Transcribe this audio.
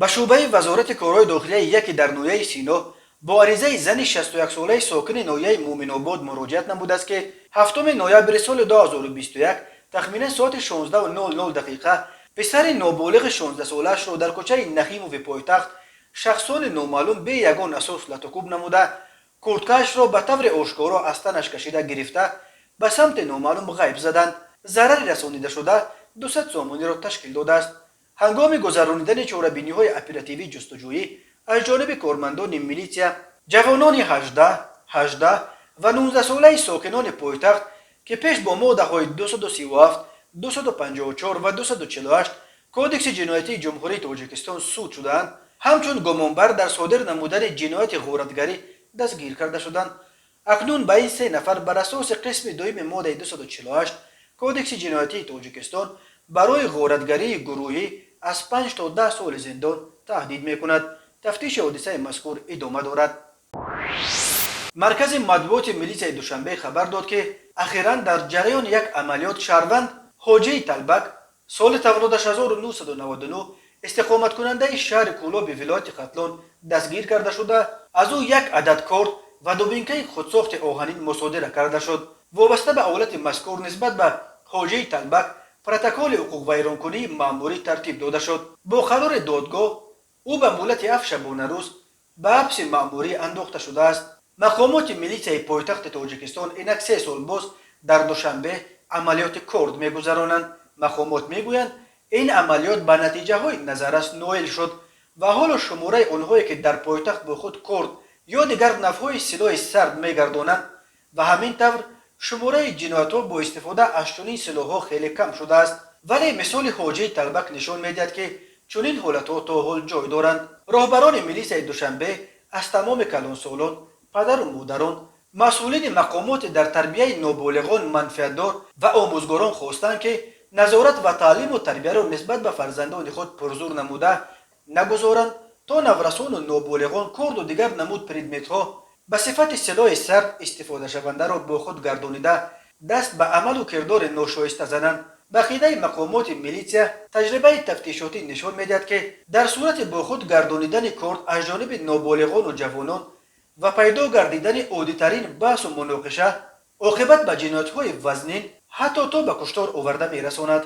Ба шӯъбаи Вазорати корҳои дохилияи яке дар ноҳияи Сино бо аризаи зани 61-солаи сокини ноҳияи Муъминобод муроҷиат намудааст, ки 7 ноябри соли 2021 тахминан соати 16:00 дақиқа писари ноболиғи 16-солаашро дар кӯчаи Нахимови пойтахт шахсони номаълум бе ягон асос латукӯб намуда, курткаашро ба таври ошкоро аз танаш кашида гирифта, ба самти номаълум ғайб заданд. Зарари расонидашуда 200 сомониро ташкил додааст. Ҳангоми гузаронидани чорабиниҳои оперативӣ ҷустуҷӯӣ аз ҷониби кормандони милитсия ҷавонони 18, 18 ва 19-солаи сокинони пойтахт, ки пеш бо моддаҳои 237, 254 ва 248 Кодекси ҷиноятии Ҷумҳурии Тоҷикистон суд шудаанд, ҳамчун гумонбар дар содир намудани ҷинояти ғоратгарӣ дастгир карда шуданд. Акнун ба ин се нафар бар асоси қисми дуюми моддаи 248 Кодекси ҷиноятии Тоҷикистон барои ғоратгарии гурӯҳӣ аз 5 то 10 соли зиндон таҳдид мекунад. Тафтиши ҳодисаи мазкур идома дорад. Маркази матбуоти милитсияи Душанбе хабар дод, ки ахиран дар ҷараёни як амалиёт шаҳрванд Ҳоҷии Талбак, соли таваллудаш 1999, истиқоматкунандаи шаҳри Кӯлоби вилояти Хатлон дастгир карда шуда, аз ӯ як адад корд ва дубинкаи худсохти оҳанин мусодира карда шуд. Вобаста ба ҳолати мазкур нисбат ба Ҳоҷии Талбак протоколи ҳуқуқвайронкунии маъмурӣ тартиб дода шуд. Бо қарори додгоҳ ӯ ба муҳлати 7 шабонарӯз ба ҳабси маъмурӣ андохта шудааст. Мақомоти милитсияи пойтахти Тоҷикистон инак 3 сол боз дар Душанбе амалиёти корд мегузаронанд. Мақомот мегӯянд, ин амалиёт ба натиҷаҳои назаррас ноил шуд ва ҳоло шумораи онҳое, ки дар пойтахт бо худ корд ё дигар навъҳои силоҳи сард мегардонанд ва ҳамин тавр шумораи ҷиноятҳо бо истифода аз чунин силоҳҳо хеле кам шудааст. Вале мисоли Ҳоҷии Талбак нишон медиҳад, ки чунин ҳолатҳо то ҳол ҷой доранд. Роҳбарони милисияи Душанбе аз тамоми калонсолон, падару модарон, масъулини мақомоти дар тарбияи ноболиғон манфиатдор ва омӯзгорон хостанд, ки назорат ва таълиму тарбияро нисбат ба фарзандони худ пурзур намуда, нагузоранд, то наврасону ноболиғон корду дигар намуд предметҳо ба сифати силоҳи сард истифодашавандаро бо худ гардонида, даст ба амалу кирдори ношоиста зананд. Ба ақидаи мақомоти милитсия, таҷрибаи тафтишотӣ нишон медиҳад, ки дар сурати бо худ гардонидани корд аз ҷониби ноболиғону ҷавонон ва пайдо гардидани оддитарин баҳсу муноқиша оқибат ба ҷиноятҳои вазнин, ҳатто то ба куштор оварда мерасонад.